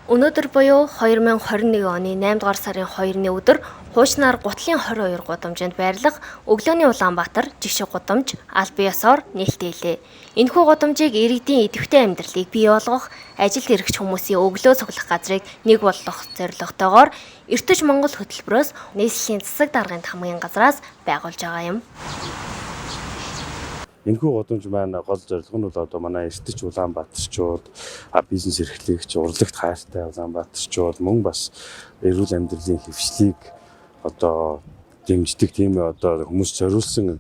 Өнөөдөр буюу 2021 оны 8 дугаар сарын 2-ны өдөр хуучнаар гутлын 22 гудамжинд байрлах Өглөөний Улаанбаатар жишг гудамж албан ёсоор нээлттэй. Энэхүү гудамжийг иргэдийн идэвхтэй амьдралыг бий болгох, ажилд эрхч хүмүүсийн өглөө цуглах газрыг нэг болгох зорилготойгоор Эртэж Монгол хөтөлбөрөөс нийслэлийн засаг даргын тамгын газраас байгуулж байгаа юм. Энэхүү гудамж маань гол зорилго нь бол одоо манай Эртэж Улаанбаатарчууд, бизнес эрхлэгч, урлагт хайртай Улаанбаатарчууд мөн бас эрүүл амьдралын хэвшлийг одоо дэмждэг тийм одоо хүмүүс зориулсан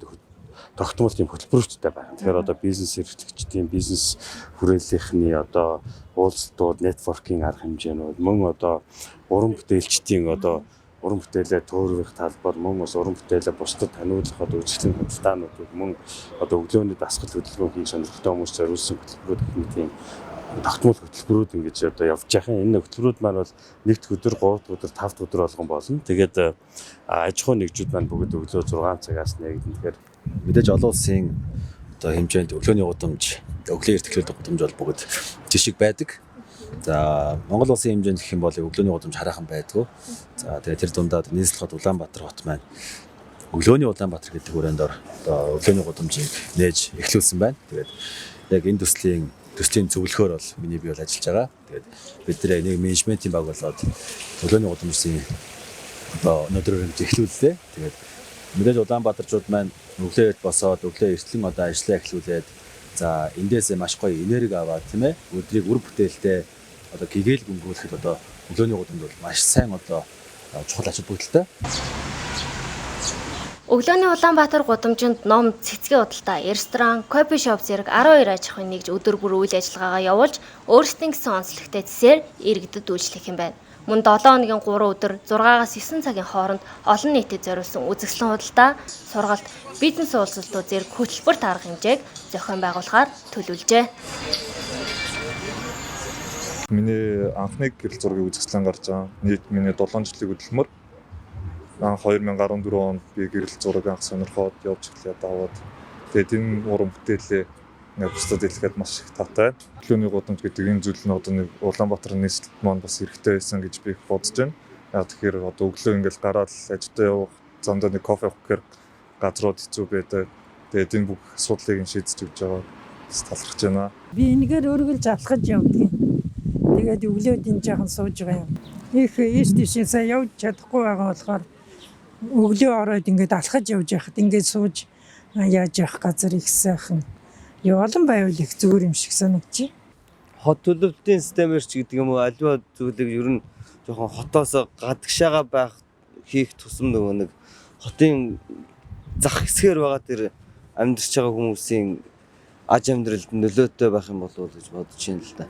тогтмол тийм хөтөлбөрүүдтэй байна. Тэгэхээр одоо бизнес эрхлэгчдийн бизнес хүрээллийнхний одоо уулзалтууд, networking арга хэмжээнүүд, мөн одоо уран бүтээлчдийн одоо уран бүтээлээ төөрөх талбар, мөн бас уран бүтээлээ бусдад таниулах одоо үзэсгэлэн худалдаануудыг, мөн одоо өглөөний дасгал хөдөлгөөн хийх сонирхолтой хүмүүс зориулсан хөтөлбөрүүд гэх мэт тийм тогтмол хөтөлбөрүүд ингэж одоо явж байгаа. Энэ хөтөлбөрүүд маань бол нэгд өдөр, 3 дахь өдөр, 5 дахь өдөр болгон болно. Тэгээд аж ахуйн нэгжүүд маань бүгд өглөө 6 цагаас нээгдэн. Тэгэхээр мэдээж олон улсын одоо хэмжээнд өглөөний гудамж, өглөө эрт эхлүүлдэг гудамж бол бүгд жишг байдаг. За, Монгол улсын хэмжээнд гэх юм бол өглөөний гудамж хараахан байдгүй. За, тэгээд тэр дундаа нийслэл хот Улаанбаатар хот маань өглөөний Улаанбаатар гэдэг хүрээнд одоо өглөөний гудамжийг нээж эхлүүлсэн байна. Тэгээд яг энэ төслийн зөвлөхөөр бол миний бие бол ажиллаж байгаа. Тэгээд бид нэр нэг менежментийн баг болоод өглөөний гудамжийн одоо өнөөдрөөр хэмжээ эхлүүллээ. Тэгээд мэдээж Улаанбаатарчууд маань өглөө эрт босоод өглөө эртлэн одоо ажлаа эхлүүлээд, за, эндээсээ маш гоё энерги аваад, тийм өдрийг үр бүтээлтэй одоо гэгээлэг өнгөрүүлэхэд одоо өглөөний гудамж бол маш сайн одоо чухал ач холбогдолтой. Өглөөний Улаанбаатар гудамжинд ном, цэцгийн худалдаа, ресторан, кофе шоп зэрэг 12 аж ахуйн нэгж өдөр бүр үйл ажиллагаагаа явуулж, өөрсдийн гэсэн онцлогтой цэсээр иргэдэд үйлчлэх юм байна. Мөн 7 хоногийн 3 өдөр 6-аас 9 цагийн хооронд олон нийтэд зориулсан үзэсгэлэн худалдаа, сургалт, бизнес уулзалтууд зэрэг хөтөлбөрт арга хэмжээг зохион байгуулахаар төлөвлөжээ. Миний анхны гэрэл зургийг үзэсгэлэн гарч байгаа. Нийт миний 7 жилийн хөдөлмөр. Анх 2014 онд би гэрэл зураг анх сонирхоод явж эхлээд аваад, тэгээд энэ уран бүтээлээ ингээд бусдад дэлгэхэд маш их таатай. Өглөөний гудамж гэдэг энэ зүйл нь одоо нэг Улаанбаатар нийслэлд маань бас хэрэгтэй байсан гэж би бодож байна. Яг тэгэхээр одоо өглөө ингээд гараад ажилдаа явах замдаа нэг кофе авах гэхээр газрууд хэцүү байдаг. Тэгээд энэ бүх асуудлыг нь шийдэж өгч байгаа бас талархаж байна. Би энэгээр өргөлж алхаж явдаг. Тэгээд өглөөд энэ жаахан сууж байгаа юм. Их ийш тийшээ сайн явж чадахгүй байгаа болохоор өглөө ороод ингээд алхаж явж байхад ингээд сууж яаж явах газар их сайхан. Юу олон байвал их зүгээр юм шиг санагдчих. Хот төлөвлөлтийн системээр ч гэдэг юм уу, аливаа зүйлийг ер нь жоохон хотоос гадагшаага байх хийх тусам нөгөө нэг хотын зах хэсгээр байгаа тэр амьдарч байгаа хүмүүсийн аж амьдралд нөлөөтэй байх юм болов уу гэж бодож байна л да.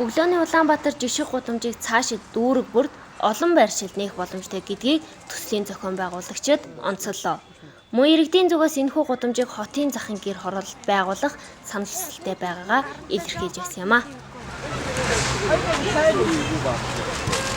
Өглөөний Улаанбаатар жишг гудамжийг цаашид дүүрэг бүрд олон байршил нээх боломжтой гэдгийг төслийн зохион байгуулагчид онцоллоо. Мөн иргэдийн зүгээс энэхүү гудамжийг хотын захын гэр хороололд байгуулах санал хүсэлтэй байгаагаа илэрхийлж байсан юм а.